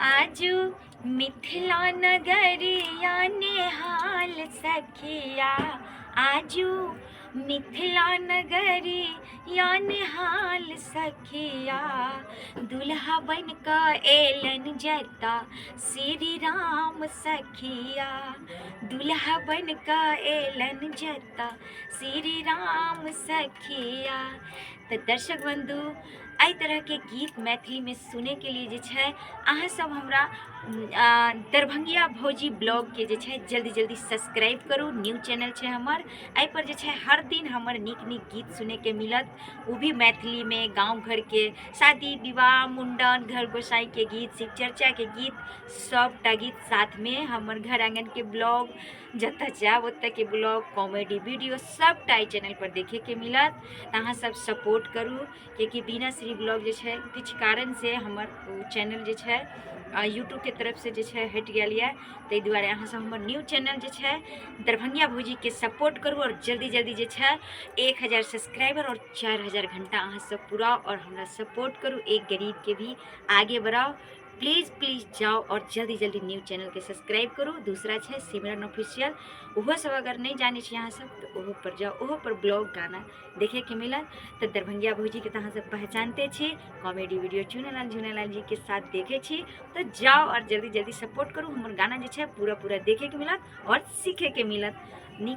आजू मिथिला नगरिया नेहाल सखिया, आजू मिथिला नगरिया नेहाल सखिया, दुल्हा बनि कऽ एलनि जता श्री राम सखिया, दुल्हा बनि कऽ एलनि जता श्री राम सखिया। तऽ दर्शक बन्धु, एहि तरहके गीत मैथिलीमे सुनैके लिए जे छै अहाँ सब हमरा दरभंगिया भौजी ब्लॉगके जे छै जल्दी जल्दी सब्सक्राइब करू। न्यू चैनल छै हमर, एहिपर जे छै हर दिन हमर नीक नीक गीत सुनैके मिलत, ओ भी मैथिलीमे। गाँव घरके शादी विवाह, मुण्डन, घर गोसाइके गीत, शिव चर्चाके गीत, सबटा गीत, साथमे हमर घर आङ्गनके ब्लॉग, जतऽ जायब ओतऽके ब्लॉग, कॉमेडी वीडियो, सबटा एहि चैनलपर देखैके मिलत। तऽ अहाँ सब सपोर्ट करू, कियाकि बीना श्री ब्लॉग जे छै किछु कारणसँ हमर ओ चैनल जे छै यूट्यूबके तरफसँ जे छै हटि गेल यऽ। ताहि दुआरे अहाँ सब हमर न्यू चैनल जे छै दरभंगिया भौजीके सपोर्ट करू आओर जल्दी जल्दी जे छै 1000 सब्सक्राइबर आओर 4000 घंटा अहाँ सब पुराउ आओर हमरा सपोर्ट करू, एक गरीबके भी आगे बढ़ाउ। प्लीज प्लीज जाउ आओर जल्दी जल्दी न्यू चैनलके सब्सक्राइब करू। दूसरा छै सिमरन ऑफिशियल, ओहो सब अगर नहि जानै छी अहाँ सब तऽ ओहो पर जाउ, ओहो पर ब्लॉग गाना देखैके मिलत। तऽ दरभंगिया भौजीके तऽ अहाँ सब पहचानते छी, कॉमेडी वीडियो चुनेलाल झुनेलाल जीके साथ देखै छी। तऽ जाउ आओर जल्दी जल्दी सपोर्ट करू। हमर गाना जे छै पूरा पूरा देखैके मिलत आओर सीखैके मिलत नीक।